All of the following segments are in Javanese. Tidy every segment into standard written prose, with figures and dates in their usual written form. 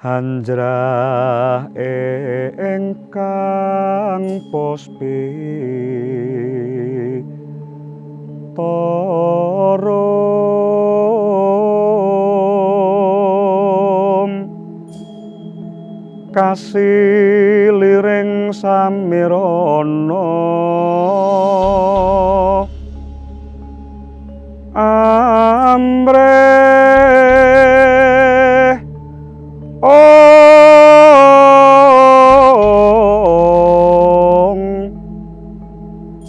Hanjrah ingkang pospi torum kasiliring samirana amrih ong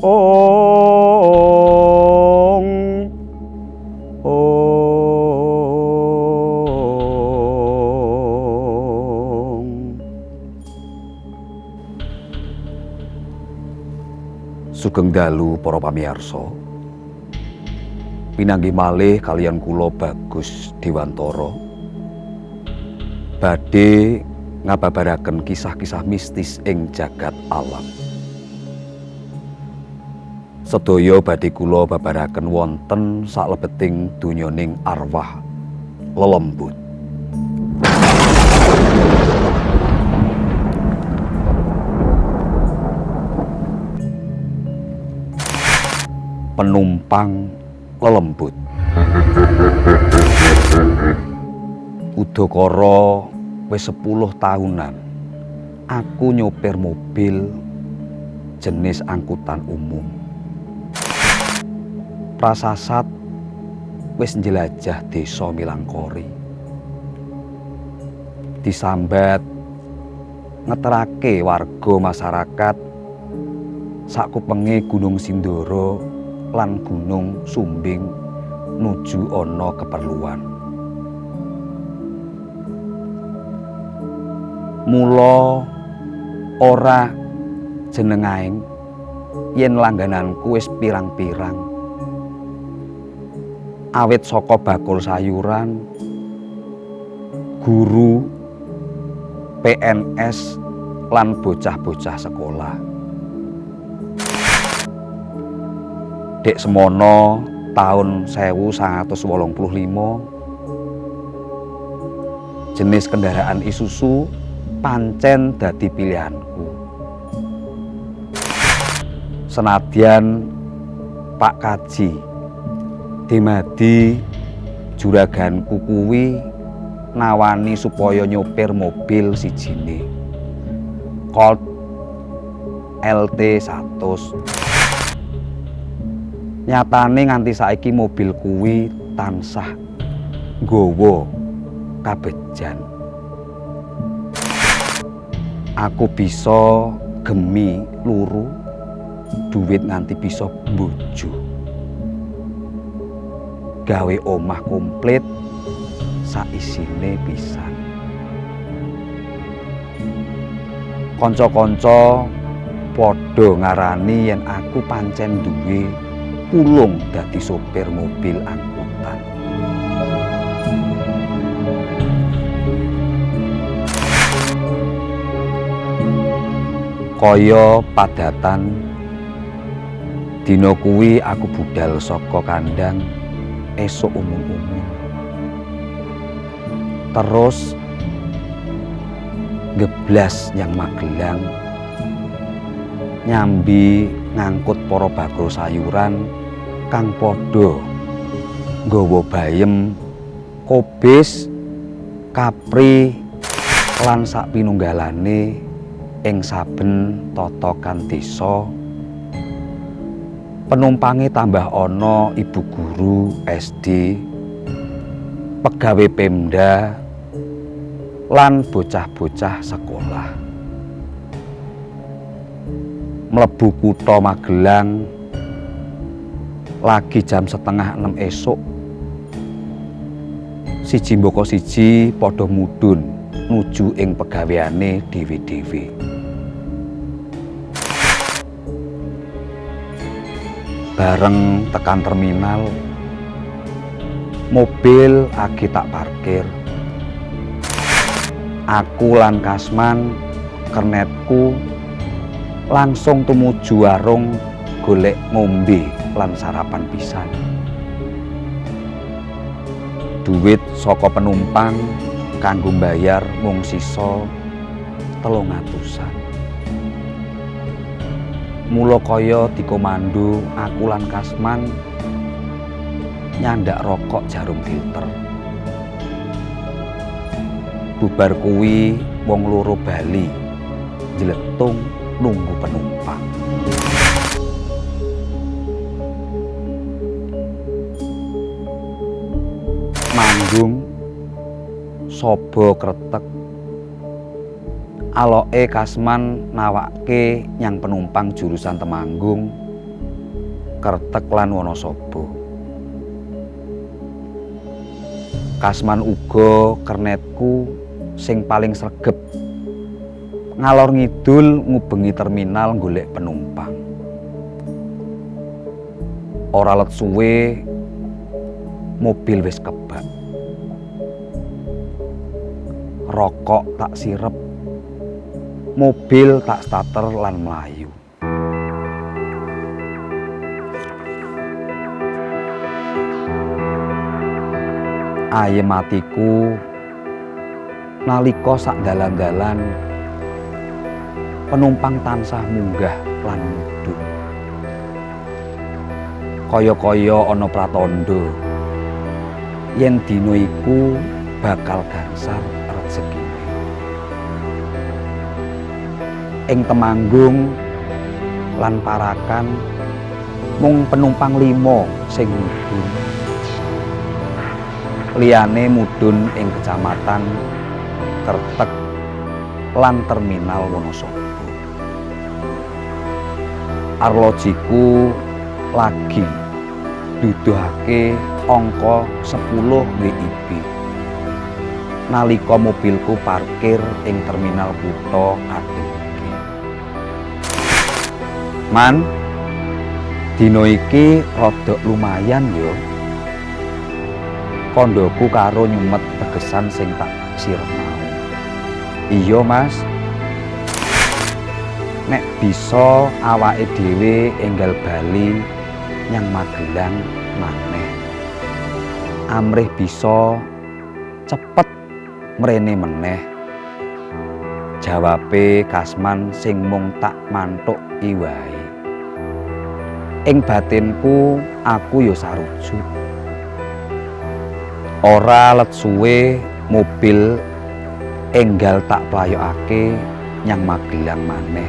ong ong. Sugeng dalu para pamirsa. Pinanggih malih kaliyan kula Bagus Dewantara. Badhe ngababaraken kisah-kisah mistis ing jagat alam. Sedaya badhe kula babaraken wonten salebeting donyaning arwah lelembut. Penumpang lelembut. Udakara wis 10 tahunan aku nyopir mobil jenis angkutan umum. Prasasat wis njelajah desa Milangkori. Disambat ngeterake warga masyarakat sakupenge Gunung Sindoro lan Gunung Sumbing nuju ana keperluan. Mula ora jenengaing yen langgananku wis pirang-pirang. Awit saka bakul sayuran, guru, PNS, lan bocah-bocah sekolah. Dek semono tahun 1985 jenis kendaraan Isuzu pancen dadi pilihanku. Senadyan Pak Kaji Demadi juraganku kuwi nawani supaya nyopir mobil sijine Colt LT 100. Nyatane nganti saiki mobil kuwi tansah nggawa kabejan. Aku bisa gemi luru duit nganti bisa bojo. Gawe omah komplit saisine pisan. Kanca-kanca padha ngarani yen aku pancen duwe pulung dadi sopir mobil angkutan. Kaya padatan dina kuwi aku budal saka kandang esuk umum-umum. Terus ngeblas nyang Magelang nyambi ngangkut para bakul sayuran kang padha nggawa bayem, kobis, kapri lan sak pinunggalane ing saben totokan desa. Penumpange tambah ana ibu guru SD, pegawe Pemda, lan bocah-bocah sekolah. Mlebu kutha Magelang lagi jam 5:30 esuk. Siji mbaka siji padha mudhun nuju ing pegaweane dhewe-dhewe. Bareng tekan terminal, mobil agi tak parkir. Aku lan Kasman kernetku langsung tumuju warung golek ngombe lan sarapan pisan. Duit saka penumpang kanggo mbayar mung sisa 300-an. Mula kaya dikomando, aku lan Kasman nyandak rokok jarum filter. Bubar kuwi wong loro bali njletung nunggu penumpang. Manggung Sobo Kretek. Aloke Kasman nawake nyang penumpang jurusan Temanggung, Kretek lan Wonosobo. Kasman uga kernetku sing paling sregep ngalor ngidul ngubengi terminal golek penumpang. Ora let suwe mobil wis kebak. Rokok tak sirep, mobil tak starter lan mlayu. Ayem atiku nalika sak dalan-dalan penumpang tansah munggah lan mudhun. Kaya-kaya ana pratandha yen dina iku bakal gangsar rezekine. Ing Temanggung lan Parakan mung penumpang 5 sing mudhun. Liyane mudhun ing kecamatan Kretek lan terminal Wonosobo. Arlojiku lagi duduhake angka 10 WIB nalika mobilku parkir ing terminal kutha adem iki. Man, dina iki rada lumayan yo. Kandhaku karo nyumet tegesan sing tak sirep mau. Iya, Mas. Nek bisa awake dhewe enggal bali nyang Magelang maneh. Amrih bisa cepet mrene meneh. Jawabe Kasman sing mung tak manthuki wae. Ing batinku aku ya sarujuk. Ora let suwe mobil enggal tak playokake nyang Magelang maneh.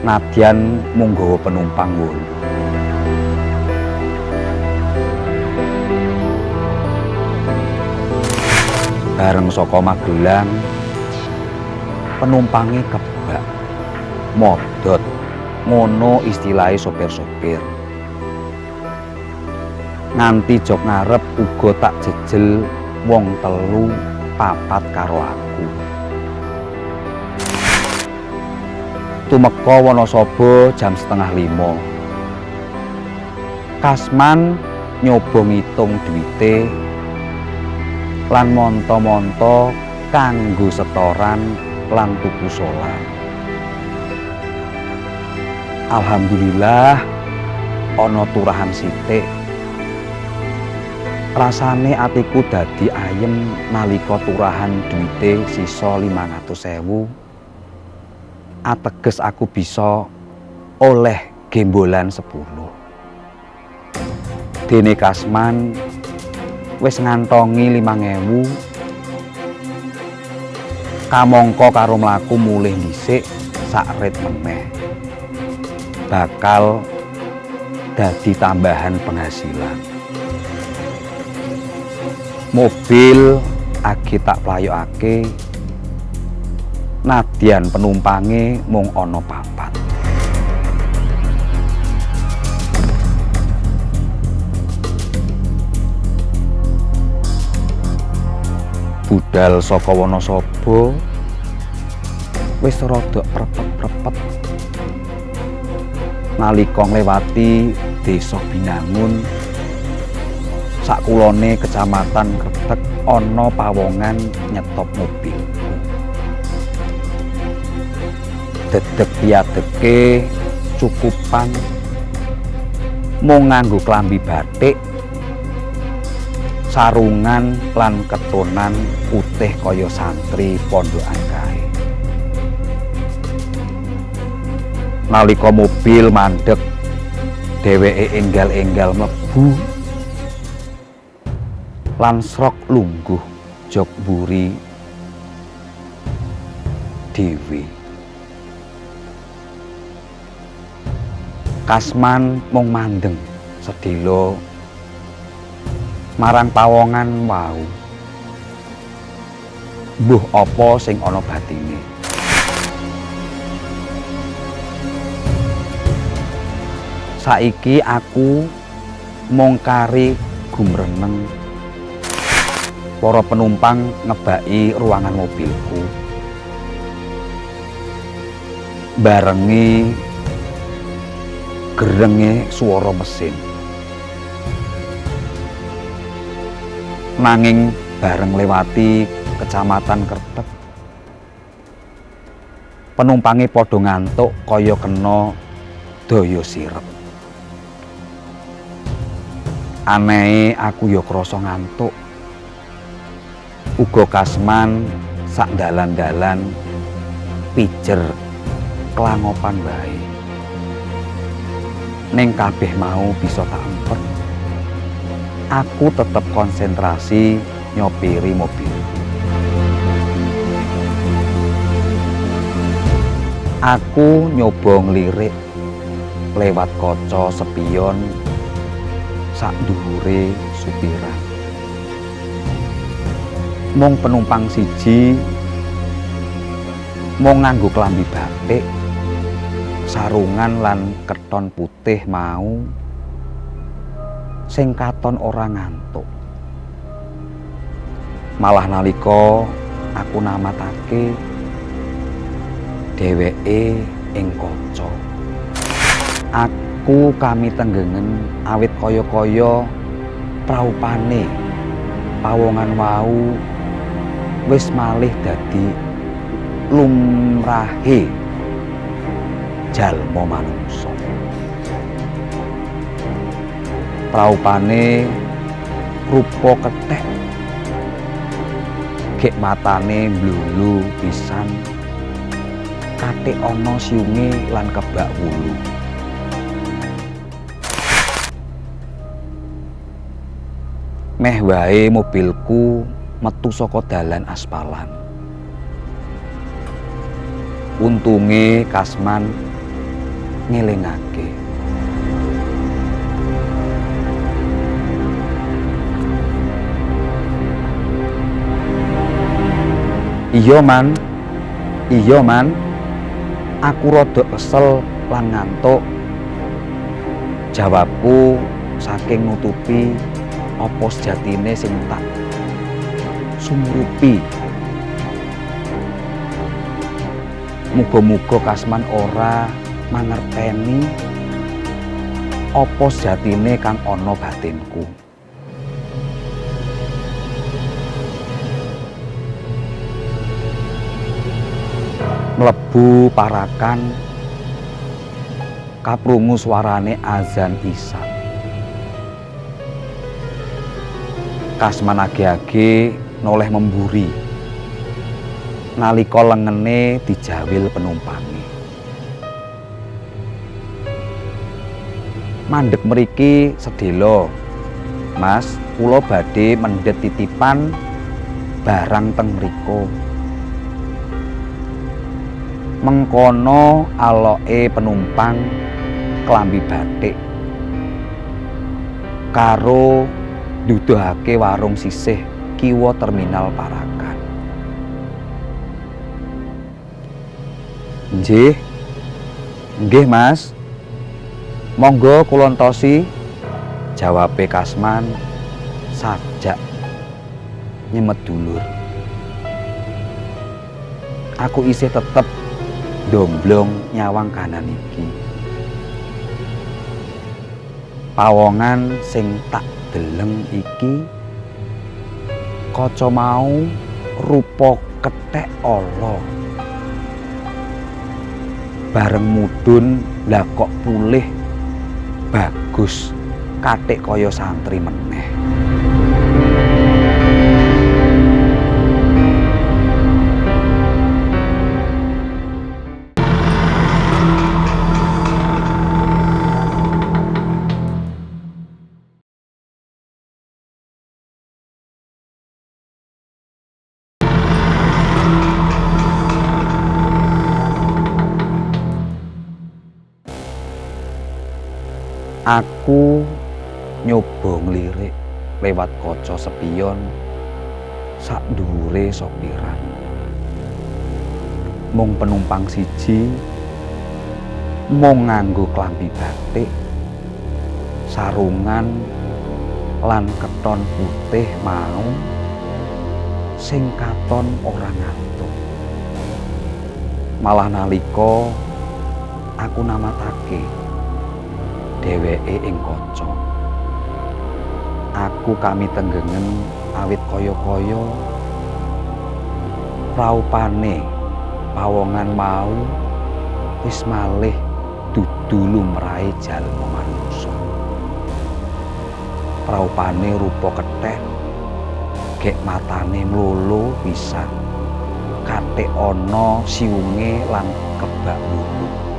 Nadyan mung nggawa penumpang 8. Bareng saka Magelang penumpange kebak, modot, ngono istilahe sopir-sopir. Nganti jok ngarep uga tak jejel wong 3 4 karo aku. Tumeka Wonosobo jam 4:30. Kasman nyoba ngitung duwite lan monto-monto kanggo setoran lan tuku solar. Alhamdulillah ana turahan sithik. Rasane atiku dadi ayem nalika turahan duwite sisa 500.000. Ateges aku bisa oleh gembolan 10. Dene Kasman wis ngantongi 5.000. Kamangka karo mlaku mulih dhisik sak rit meneh. Bakal dadi tambahan penghasilan. Mobil agi tak playokake, nadyan penumpange mung ana 4. Budal saka Wonosobo wis rada prepet-prepet. Nalika nglewati Desa Binangun sakulone Kecamatan Kretek ana pawongan nyetop mobilku. Dedeg piadeke cukupan mung nganggo klambi batik, sarungan lan ketonan putih kaya santri pondokan kae. Nalika mobil mandek, dheweke enggal-enggal mlebu lan srok lungguh jok mburi dhewe. Kasman mung mandeng sedhela marang pawongan wau. Mbuh apa sing ana batine. Saiki aku mung kari gumreneng. Para penumpang ngebaki ruangan mobilku. Barengi gerenge swara mesin. Nanging bareng lewati Kecamatan Kretek, penumpange padha ngantuk kaya kena daya sirep. Anehe aku ya krasa ngantuk. Uga Kasman sak dalan-dalan pijer kelangopan wae. Ning kabeh mau bisa tak empet. Aku tetep konsentrasi nyopiri mobil. Aku nyoba nglirik lewat kaca sepion sak dhuwure supiran. Mung penumpang siji mung nganggo klambi batik, sarungan lan keton putih mau sing katon ora ngantuk. Malah nalika aku namatake dheweke ing kaca, aku kami tenggengen awit kaya-kaya praupane pawongan wau wis malih dadi lumrahe jalma manungsa. Praupane rupa kethek, gek matane mblulu pisan, katik ana siunge lan kebak wulu. Meh wae mobilku metu saka dalan aspalan. Untunge Kasman ngelingake. Iya man, iya man, aku rada kesel lan ngantuk. Jawabku saking nutupi apa sejatine sing tak sumrupi. Muga-muga Kasman ora mangerteni apa sejatine kang ana batinku. Mlebu parakan kaprungu swarane azan isya. Kasman age-age noleh memburi nalika lengene dijawil penumpange. Mandek mriki sedhela, Mas, kula badhe mendhet titipan barang teng mriku. Mengkono aloke penumpang klambi batik karo nduduhake warung sisih kiwa terminal Parakan. Nggih. Nggih, Mas. Monggo kula entosi, jawabe Kasman sajak nyemet dulur. Aku isih tetep domblong nyawang kanan iki. Pawongan sing tak deleng iki kaca mau rupa kethek ala. Bareng mudhun lah kok pulih bagus kathik kaya santri meneh. Aku nyoba nglirik lewat kaca sepion sak dhuwure sopiran. Mung penumpang siji mung nganggo klambi batik, sarungan lan keton putih mau sing katon ora ngantuk. Malah nalika aku namatake dheweke ing kaca, aku kami tenggengen awit kaya-kaya raupane pawongan mau wis malih dudu lumrahe jalma manungsa. Praupane rupa kethek, gek matane mlolo pisan, kathik ana siunge lan kebak wulu.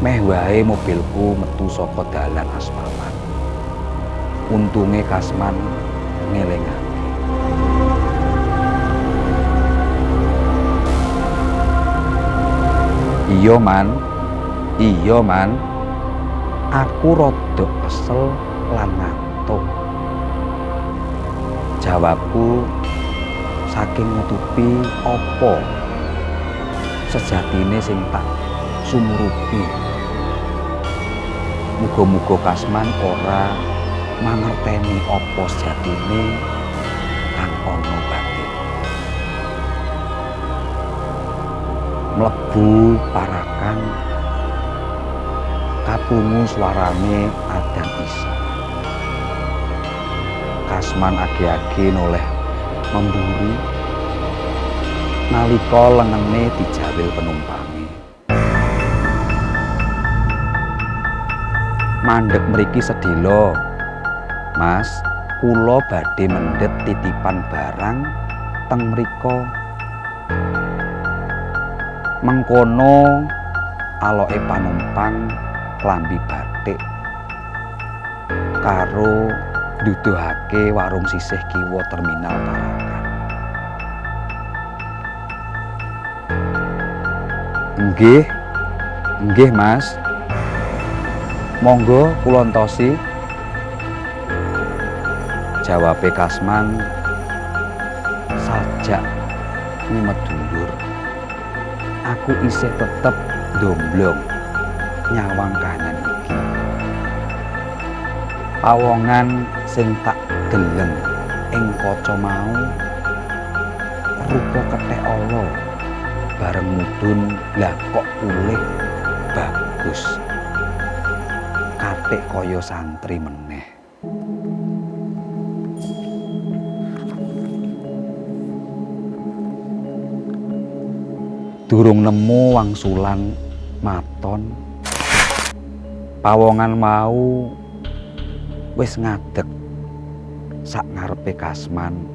Meh wae mobilku metu saka dalan aspalan. Untunge Kasman ngelingake. Iya man, iya man. Aku rodok kesel lan ngantuk. Jawabku saking nutupi apa sejatine sing tak sumurupi. Muga-muga Kasman ora mangerteni apa sejatine kang ana batin. Mlebu parakan kapungu suarane adzan isya. Kasman age-age noleh memburi nalika lengene dijawil penumpange. Mandek mriki sedhela, Mas, kula badhe mendhet titipan barang teng mriko. Mengkono aloke panumpang klambi batik karo nduduhake warung sisih kiwa terminal Parakan. Nggih, nggih Mas. Monggo kula entosi. Jawabe Kasman sajak nyemedulur. Aku isih tetep ndomblong nyawang kahanan iki. Pawongan sing tak deleng ing kaca mau rupa kethek ala bareng mudhun lah kok pulih bagus. Kathik kaya santri meneh. Durung nemu wangsulan maton, pawongan mau wis ngadeg sak ngarepe Kasman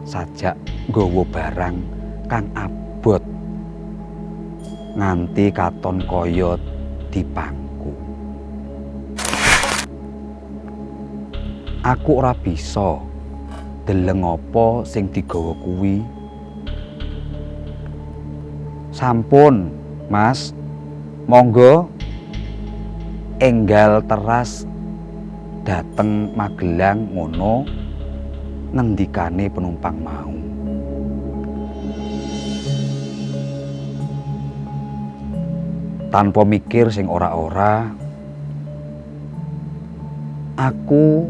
sajak nggawa barang kang abot nganti katon kaya dipangku. Aku ora bisa deleng apa sing digawa kuwi. Sampun, Mas. Monggo enggal teras dateng Magelang ngono ngendikane penumpang mau. Tanpa mikir sing ora-ora, aku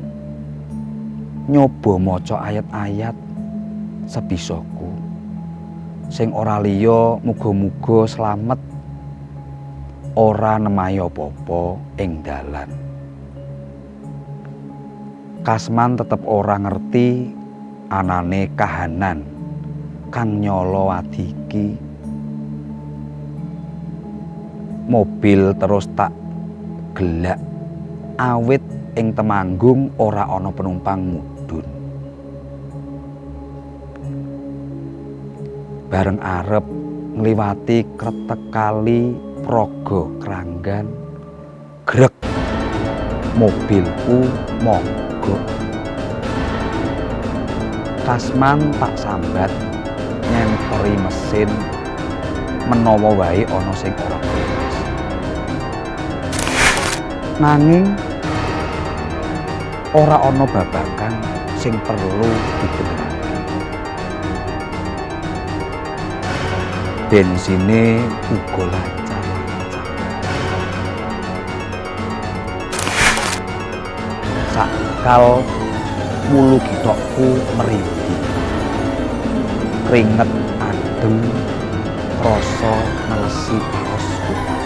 nyoba maca ayat-ayat sebisaku. Sing ora liya muga-muga slamet Ora nemahi apa-apa ing dalan. Kasman tetep ora ngerti anane kahanan kang nyala wadi iki. Mobil terus tak gelak awit ing Temanggung ora ana penumpang mudhun. Bareng arep ngliwati kretek kali Progo Kranggan, grek mobilku mogok. Kasman tak sambat nyenteri mesin menawa wae ana sing ora beres. Nanging ora ana babagan sing perlu dibenerake. Bensine uga lancar-lancar. Sakal wulu githokku merinding. Kringet adem krasa nelesi kaos kutang.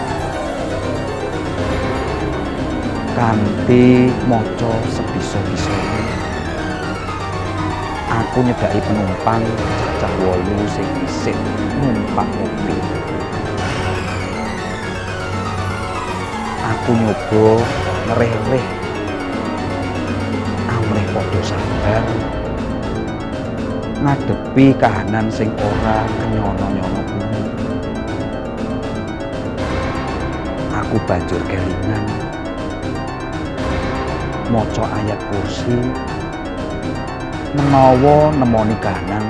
Kanthi maca sebisa-bisane, aku nyedaki penumpang cacah 8 sing isih numpak mobil. Aku nyoba ngereh-reh amrih padha sabar ngadepi kahanan sing ora kenyono-nyono kuwi. Aku banjur kelingan maca ayat kursi menawa nemoni kahanan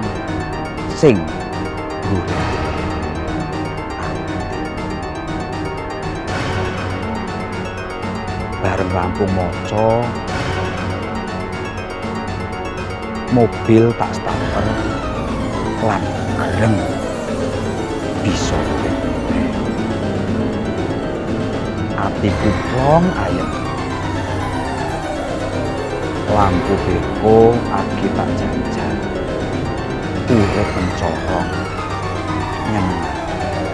sing nggurekake ati. Bareng rampung maca, mobil tak starter lan greng bisa urip. Atiku plong ayem. Lampu beko agi tak jajal, urip mencorong nyenengake.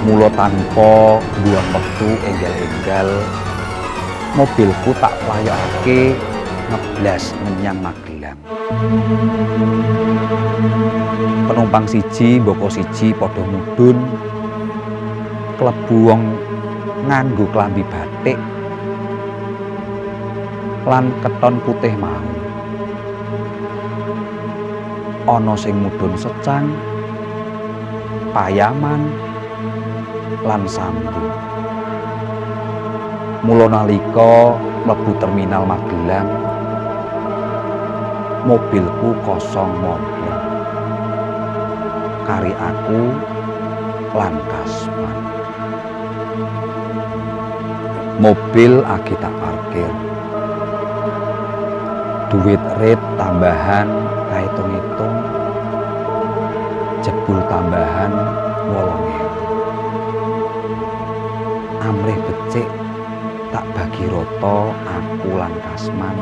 Mula tanpa buang wektu enggal-enggal, mobilku tak playokake ngeblas menyang Magelang. Penumpang siji mboko siji padha mudhun, klebu wong nganggo klambi batik lan keton putih mau. Ana sing mudhun secang, payaman, lan sambu. Mula nalika mlebu terminal Magelang, mobilku kosong mompong. Kari aku lan Kasman. Mobil agi tak parkir. Duit rit tambahan kahitung-hitung jebul tambahan 8.000. Amrih becik tak bagi rata aku lan Kasman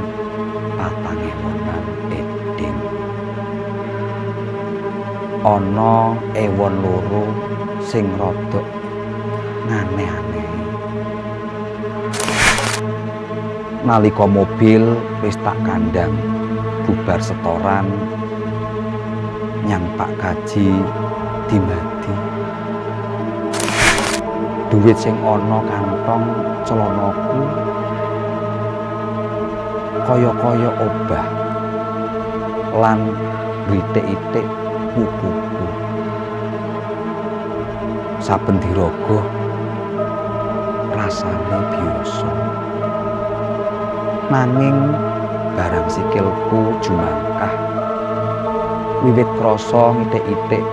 4.000-an eding. Ana ewon loro sing rada nganeh-aneh. Nalika mobil wis tak kandhang bubar setoran nyang Pak Kaji dimadi. Duit sing ana kantong celanaku kaya-kaya obah lan ngritik-itik pupuku. Saben dirogoh rasane biasa. Nanging barang sikilku jumangkah wiwit krasa ngithik-ithik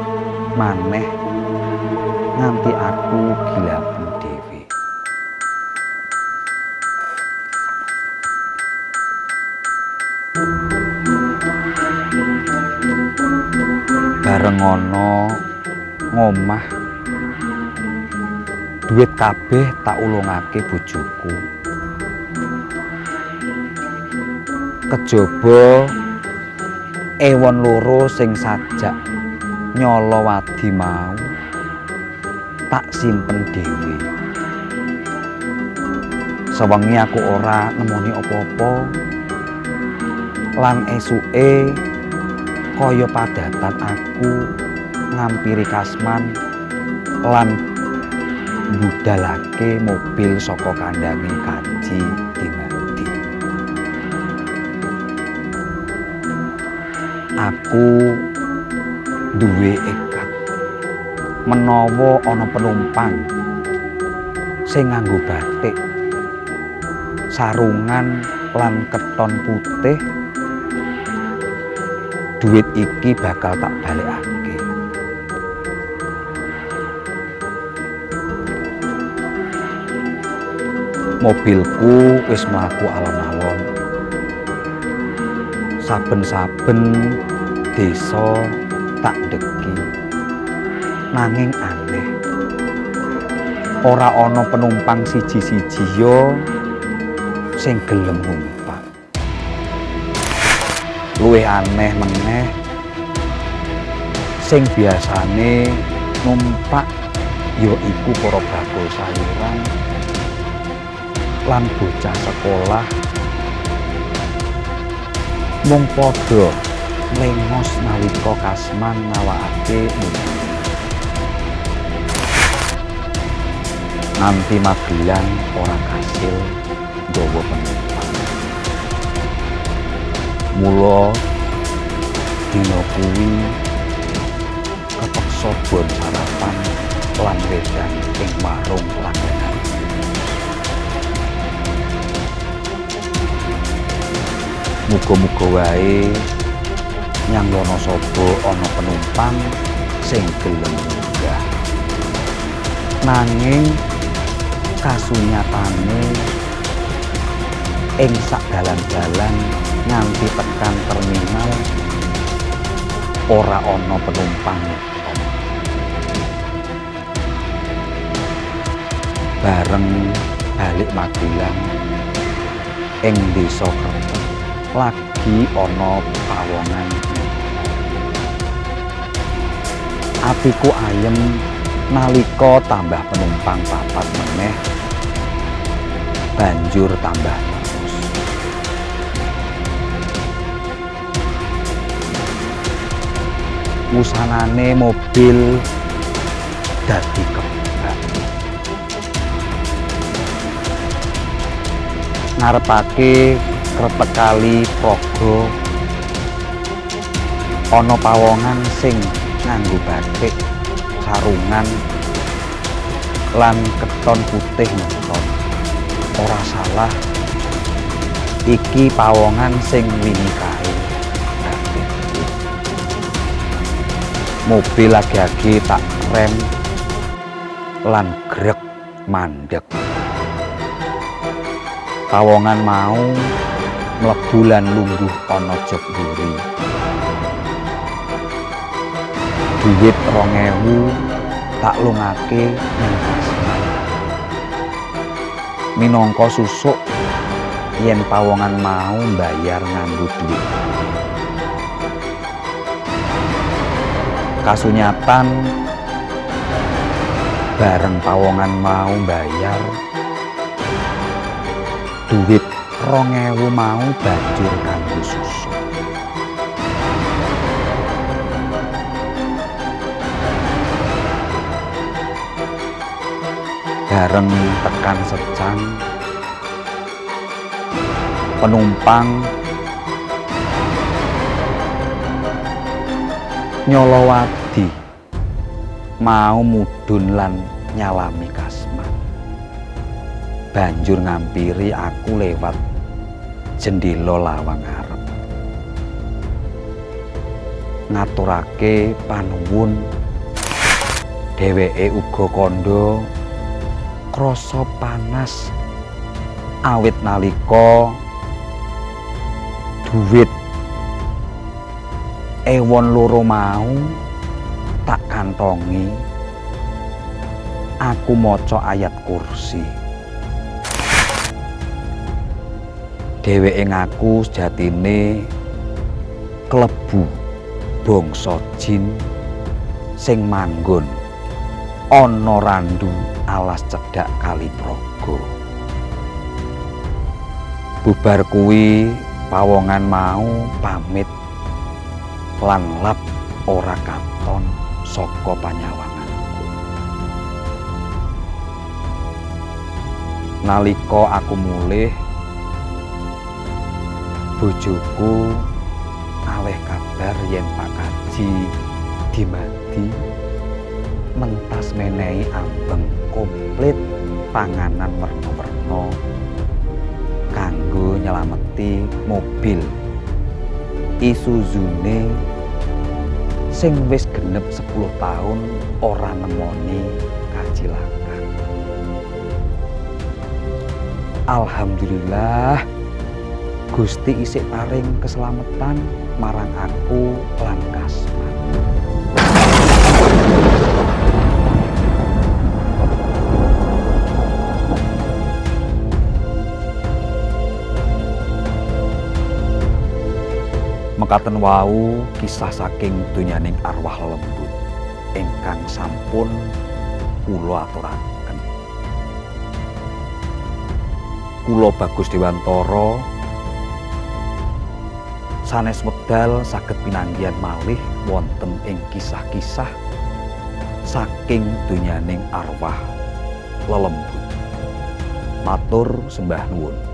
maneh nganti aku gilapen dhewe. Bareng ana ngomah, duit kabeh tak ulungake bojoku. Kejaba ewon loro sing sajak nyala wadi mau tak simpen dhewe. Sewengi aku ora nemoni apa-apa lan esuke kaya padatan aku ngampiri Kasman lan budalake mobil saka kandange Kaji Dimadi. Aku duwe ekat menawa ana penumpang sing nganggo batik, sarungan lan keton putih, duit iki bakal tak balekake. Mobilku wis mlaku alon-alon. Saben-saben desa tak deki. Nanging aneh, ora ana penumpang siji-siji yo sing gelem numpak. Luwih aneh meneh, sing biasane numpak ya iku para bakul sayuran lan bocah sekolah mung padha mlengos nalika Kasman nawakake mobil. Nganti Magelang ora kasil nggawa penumpang. Mula dina kuwi kepeksa bon sarapan lan wedang ing warung langganan. Muga-muga wae nyang Wonosobo ana penumpang sing gelem munggah. Nanging kasunyatane ing sak dalan-dalan nganti tekan terminal ora ana penumpang nyetok. Bareng balik Magelang ing desa Kertek lagi ana pawongan. Atiku ayem nalika tambah penumpang papat meneh, banjur tambah terus. Wusanane mobil dadi kebak. Ngarepake Kretek Kali Progo ana pawongan sing nganggo batik, sarungan lan keton putih ngeton. Ora salah, iki pawongan sing wingi kae. Mobil lagi-lagi tak rem lan grek mandek. Pawongan mau mlebu lan lungguh ana jok mburi. Duit 2000 tak lungake ning Kasman. Minangka susuk yen pawongan mau mbayar nganggo duit. Kasunyatan bareng pawongan mau mbayar duit 2000 mau banjur kanggo susuk. Bareng tekan Secang, penumpang nyolowadi mau mudhun lan nyalami Kasman. Banjur ngampiri aku lewat jendela lawang ngarep. Ngaturake panuwun, dheweke uga kandha krasa panas awit nalika duit ewon loro mau tak kantongi. Aku maca ayat kursi. Dheweke ngaku sejatine klebu bangsa jin sing manggon Ana randu alas cedhak Kali Progo. Bubar kuwi pawongan mau pamit lan lap ora katon saka panyawanganku. Nalika aku mulih, bojoku alih kabar yen Pak Kaji Dimadi mentas menehi ambeng komplit panganan werna-werna kanggo nyelameti mobil Isuzune sing wis genep 10 tahun ora nemoni kacilakan. Alhamdulillah Gusti isih paring keselamatan marang aku lan Kasman. Mekaten wau kisah saking donyaning arwah lelembut ingkang sampun kula aturaken. Kula Bagus Dewantara sanes wekdal saged pinanggihan malih wonten ing kisah-kisah saking donyaning arwah lelembut. Matur sembah nuwun.